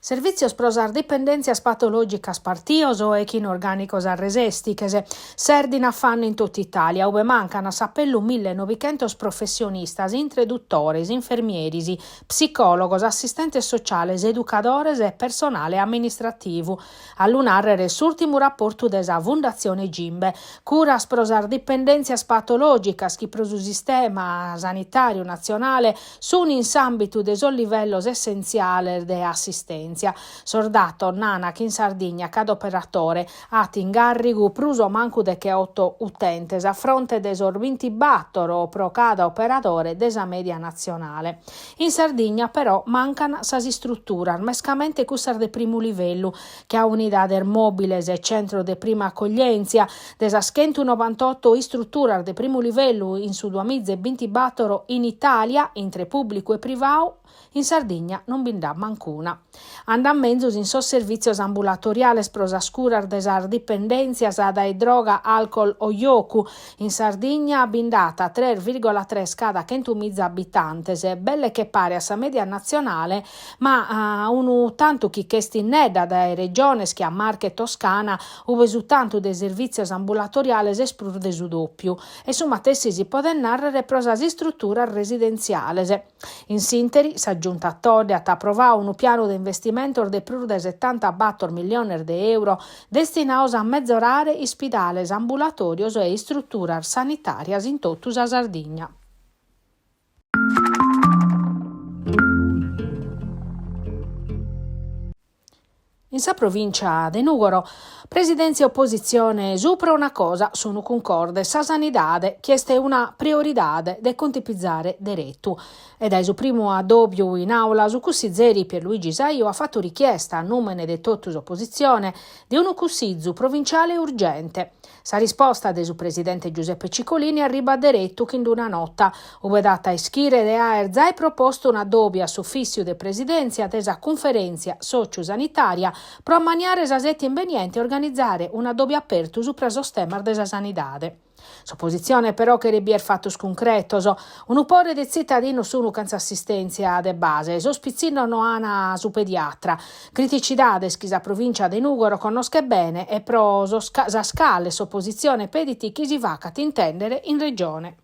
Servìtzios pro sas dipendèntzias patològicas partios e chin orgànicos arresèstiches s'est in afannu in totu Itàlia, ue mancan a s'apellu millenobichentos professionistas intre dutores, infermieris, psicòlogos, assistentes sociales, educadores e personale amministrativu. A lu nàrrere s'ùrtimu raportu de sa Fundatzione Gimbe, curas pro sas dipendèntzias patològicas chi pro su sistema sanitàriu natzionale sunt in s'àmbitu de sos livellos essentziales de assistèntzia. Sos datos nana chi in Sardigna cada operatore at in gàrrigu prus o mancu decheoto utentes a fronte de sos bintibator pro cada operadore de sa mèdia natzionale. In Sardigna però mancan sas istruturas, mescamente cussas de primu livellu, che a unidades mòbiles e centros de prima acoglièntzia. De sas chentunovantoto istruturas de primu livellu in su duamiza e bintibator in Itàlia, intre pùblicu e privadu, in Sardigna non bi nd'at mancuna. Andat menzus in sos servìtzios ambulatoriales pro sas curas de sas dipendèntzias dae droga, alcol o jocu. In Sardigna bi nd'at tres vìrgola tres cada chentumiza abitantes, belle che pare a sa mèdia natzionale, ma unu tantu chi ch'est innedda dae regiones che a Marche e Toscana, ue su tantu de servìtzios ambulatoriales est prus de su dòpiu. E su matessi si podet nàrrere pro sas istruturas residentziales. In s'ìnteri, sa Giunta Todde at aprovadu unu pianu de investimentos de prus de setantabator milliones de euro destinados a mezorare ispidales, ambulatòrios e istruturas sanitàrias in totu sa Sardigna. In sa provìncia de Nùgoro, presidèntzia e opositzione supra una cosa sun cuncordes, sa sanidade, chi est una prioridade de contipizare deretu. E dae su primu addòbiu in àula su cussizeri Pierluigi Saiu at fatu richiesta, a nùmene de totu s'opositzione, de unu cussizu provinciale urgente. Sa risposta de su presidente Giuseppe Cicolini arribat deretu chin d'una nota, ue dat a ischire de aer zai propostu un'addòbiu a s'ufìssiu de presidèntzia de sa Cunferèntzia Sòciu-Sanitària pro ammaniare sa sètia imbeniente e organizare un'addòbiu apertu supra sos temas de sa sanidade. S'opositzione però cheret bier fatos cuncretos. Unu pore de tzitadinos sunu chentza assistèntzia de base, sos pitzinnos no an su pediatra. Criticidades chi sa provìncia de Nùgoro connoschet bene e pro sas cales s'opositzione pedit chi si facat intèndere in Regione.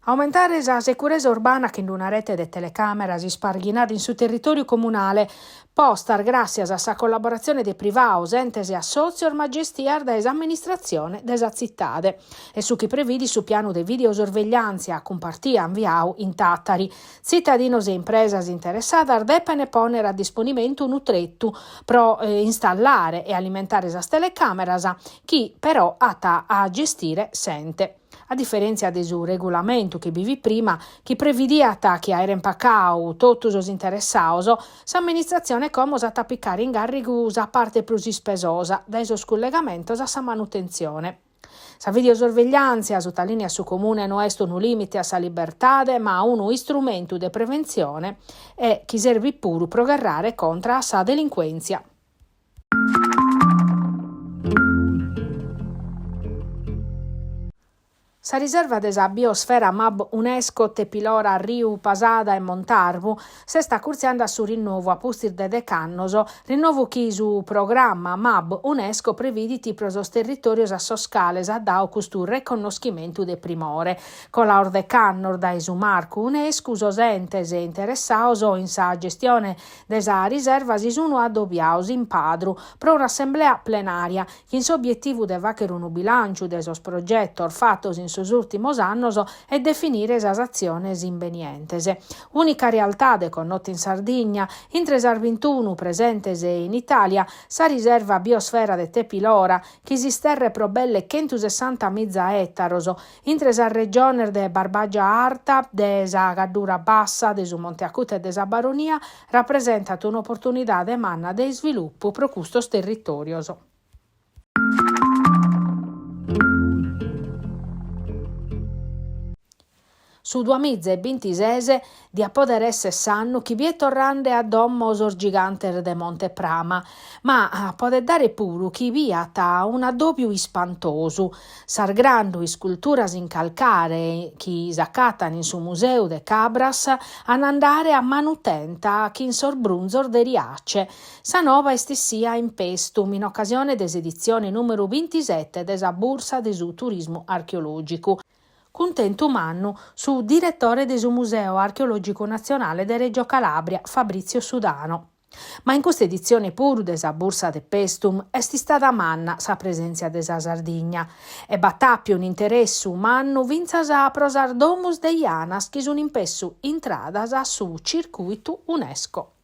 Aumentare sa securesa urbana chin d'una rete de telecàmeras isparghinada in su territòriu comunale, postas gràssias a sa collaboratzione de privados, entes e assòtzios ma gestias dae s'amministratzione de sa tzitade. Est su chi previdit su pianu de videosorvegliàntzia cumpartia inviadu in Tàtari. Tzitadinos e impresas interessadas depent pònnere a disponimentu unu tretu pro installare e alimentare sas telecàmeras, chi però at a gestire s'ente. A diferèntzia de su regulamentu chi bi fit prima, chi previdiat chi aerent pacadu totu sos interessados, s'amministratzione como s'at a picare in gàrrigu sa parte prus ispesosa, dae sos cullegamentos a sa manutentzione. Sa videosorvegliàntzia, sutalìniat su Comune, no est unu lìmite a sa libertade, ma unu istrumentu de preventzione e chi serbit puru pro gherrare contra a sa delincuèntzia. Sa riserva de sa biosfera Mab Unesco Tepilora Riu Pasada e Montarbu s'est acurtziende a su rinnovu a pustis de dech'annos, rinnovu chi su programma Mab Unesco previdit pro sos territòrios a sos cales at dadu custu reconnoschimentu de primore. Colados dech'annos dae su marcu Unesco sos entes interessados in sa gestione de sa riserva si sunu adobiados in Padru pro un'assemblea plenària chin s'obietivu de fàghere unu bilànciu de sos progetos fatos in sos ùrtimos annos e definire sas atziones imbenientes. Ùnica realtade connota in Sardigna, intre sas bintunu presentes in Itàlia, sa riserva biosfera de Tepilora, chi s'isterret pro belle chentusessantamiza ètaros, Intre sas regiones de Barbàgia Arta, de sa Gaddura Bassa, de su Monte Acuto e de sa Baronia, rapresentat un'oportunidade manna de isvilupu pro custos territòrios. Su duamiza e bintises diat pòdere èssere s'annu chi biet torrende a domo sos gigantes de Monte Prama, ma podet dare puru chi biat un'addòbiu ispantosu, sas grandu isculturas in calcare chi s'acatan in su museu de Cabras an a andare a manu tenta chin sos brunzos de Riace. Sa nova est essia in Paestum in ocasione de s'editzione nùmeru bintisete de sa Bursa de su Turismu Archeològicu. Cuntentu mannu su diretore de su Museu Archeològicu Natzionale de Reggio Calabria, Fabrizio Sudano. Ma in custa editzione puru de sa Bursa de Paestum est istada manna sa presèntzia de sa Sardigna e b'at àpiu un'interessu mannu fintzas pro sas domus de janas chi sunt in pessu intradas a su circùitu Unesco.